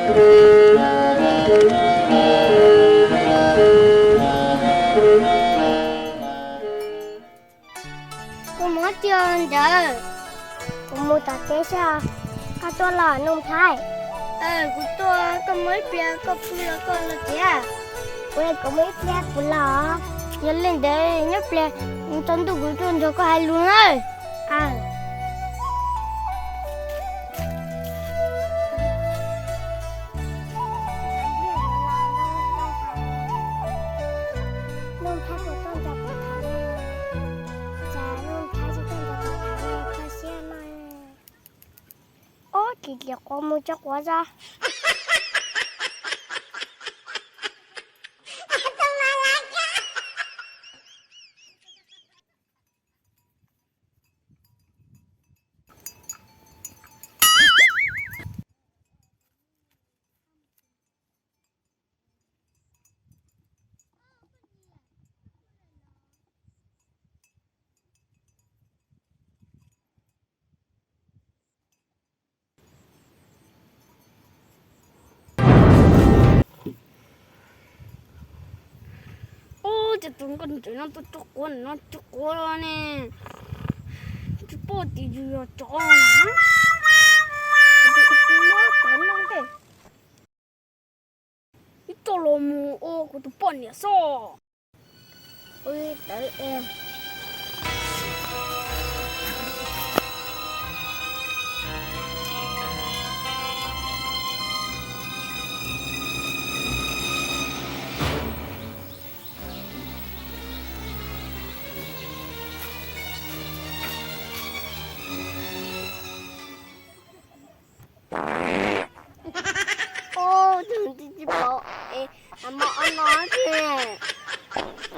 Koj mus dab tsi ntawd? Kuv mus tom teb xwb. Koj tuaj los Nuj Nplhaib? Kuv tuaj, koj mus ib pliag koj pw los koj los thiab. Kuv, kuv mus ib pliag kuv los. Yog li ntawd nyob pliag tsaus ntuj kuv tuaj nrog koj hais lus nawb. Nuj Nplhaib puas tuaj nrog kuv tham li? Cas Nuj Nplhaib tsis tuaj nrog kuv tham li, kho siab no. Ob, tsis tias quav mus tso quav tso. Ub, cas tus nkauj ntxawm no tuaj tso quav no tso quav ne? Tsis paub tias yus yog tsov na. Kuv tus ub kuv lub tawv no tej. Ib txoj los mus ua kuv tus poj niam xwb. Ub, tawv es. Ub, tus tsis paub es, nag hmo ob no ces.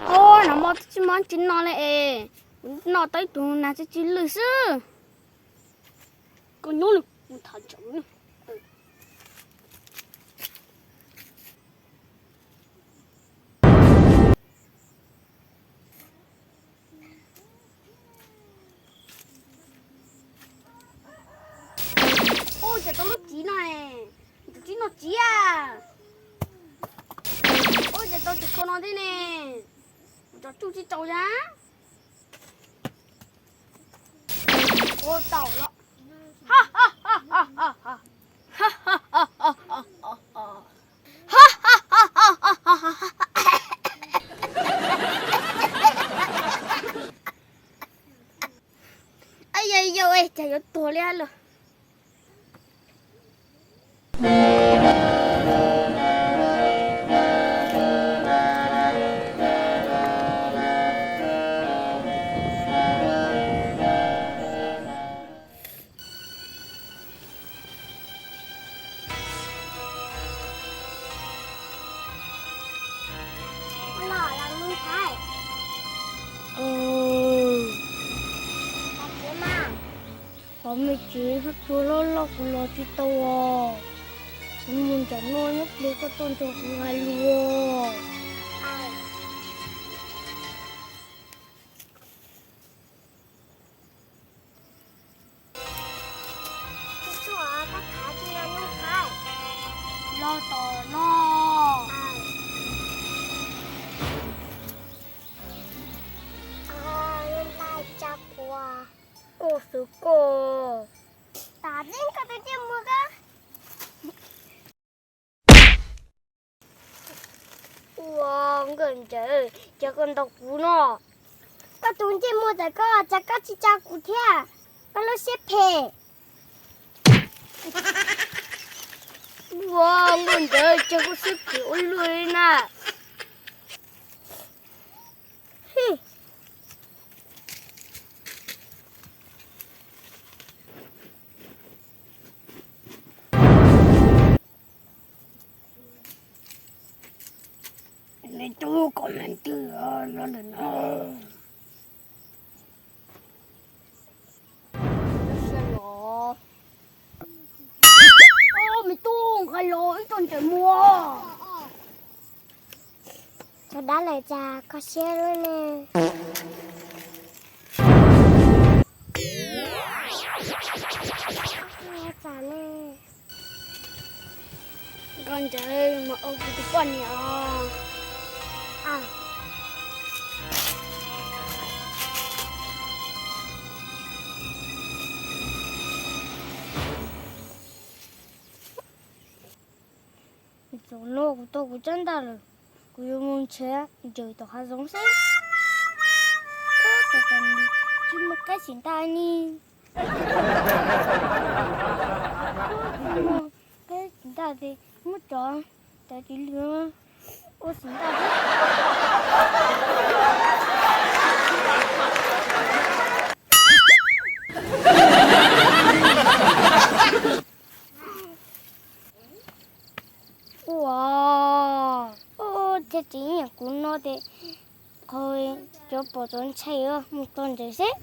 Ub, nag hmo twb tsis muaj tsis no li es, kuv noj tau ib tug nas tsis tsis lwj xwb. Koj nyob lawm, kuv tham ntawm no. Ub, cas tau lub txiv no, tus txiv no txiv a. Ub, cas tau tus ko no thiab ne, kuv tso tsuj tsis tau ya. Ua tau los. Yau, cas yuav tuag li los. Qhov me tsev hab tsuag loj loj kuv los tsis tau os. Kuv mus nram no nyob pliag koj tuaj nrog kuv hais lus. Los tom no. Koj xwb koj. Tam teb koj tus ntsej muag koj. Ua nkauj ntsawm, cas koj ntaus kuv no? Koj tus ntsej muag ntawm koj, cas koj tsis tsa kuv thiab? Koj lub siab phem. Ua nkauj ntsawm, cas koj siab phem ua luaj li na. Me tub, koj me twg los lawm no? Me tub, nqa los ib txoj ntsaws muag. Txog dab lawm cas kho siab lub ne. Tam ne. Koj ntawd mas ua kuv tus poj niam os. Zaum no kuv tau kuv tsab ntaj lawm, kuv yuav mus nrhiav ncaws tom hav zoov xwb. Tab tom tsis muaj qaib xim ntaj ni. Muaj qaib xim ntaj ces muab tso, cov tsis lwm ua xim ntaj thiab. Ua, ua, thiaj tsis ib yam kuv no ces qhov cov pom txov ntshai mus tos ntawd seb.